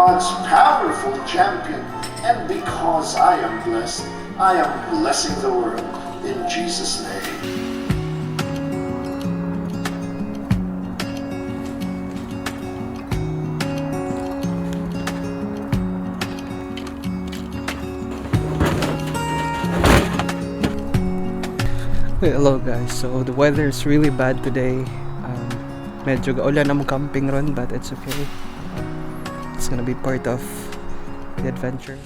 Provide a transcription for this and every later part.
God's powerful champion. And because I am blessed, I am blessing the world. In Jesus' name. Hello guys, so the weather is really bad today. Medyo gaulan among camping ron, but it's okay. It's gonna be part of the adventure.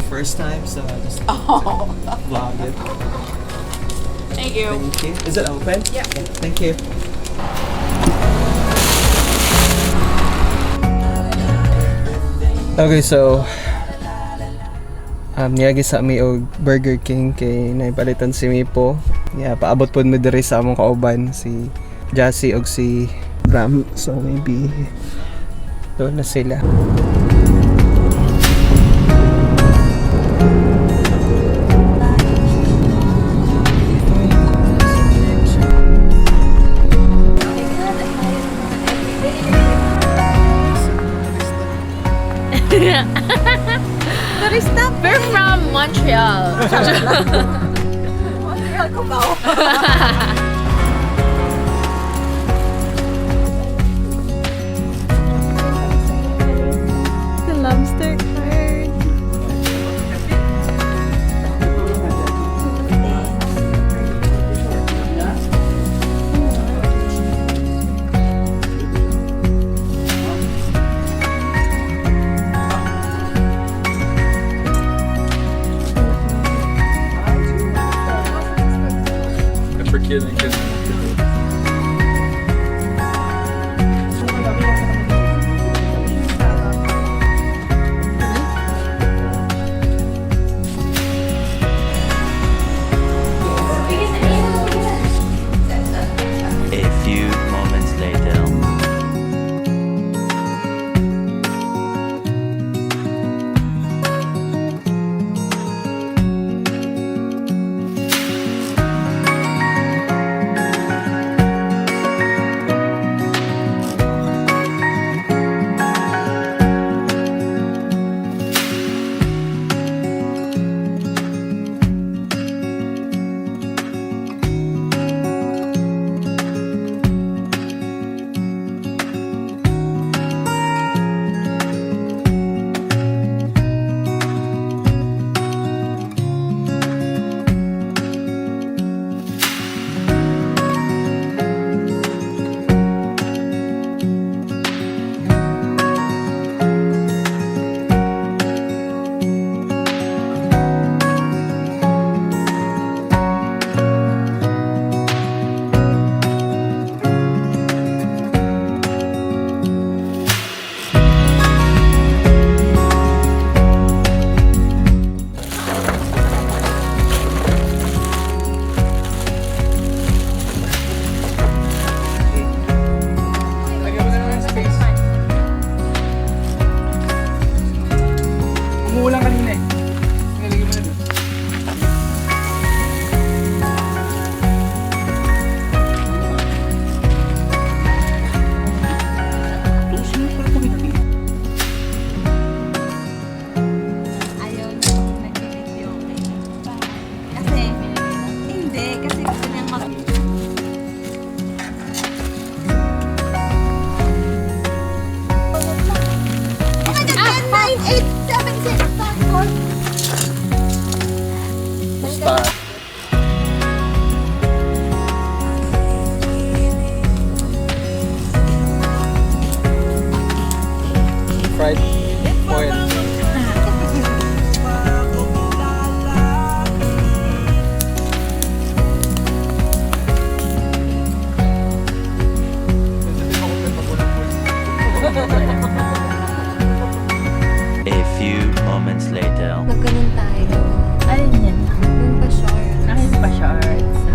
First time, so I just vlog it. Thank you. Thank you. Is it open? Yeah. Thank you. Okay, so niagi sa mi og Burger King kay naipalitan si Mipo. Yeah, paabot pod mi diri sa among kauban si Jassy og si Ram. So maybe doon na sila. We're from Montreal. Montreal ko ba? The lobster card. For kidding. A few moments later. Lagyan mo na lang ng space. Umuulan kanina eh. Nilagyan mo na doon. Ayaw niya nag-video okay. Kasi, hindi. Kasi gusto niyang mag... Oh my God! 10, 9, 8, 7, 6, 5, 4. Basta. Fried oil. A few moments later. Magkaroon tayo. Alin yan? Yung pa shorts. Akin pa shorts.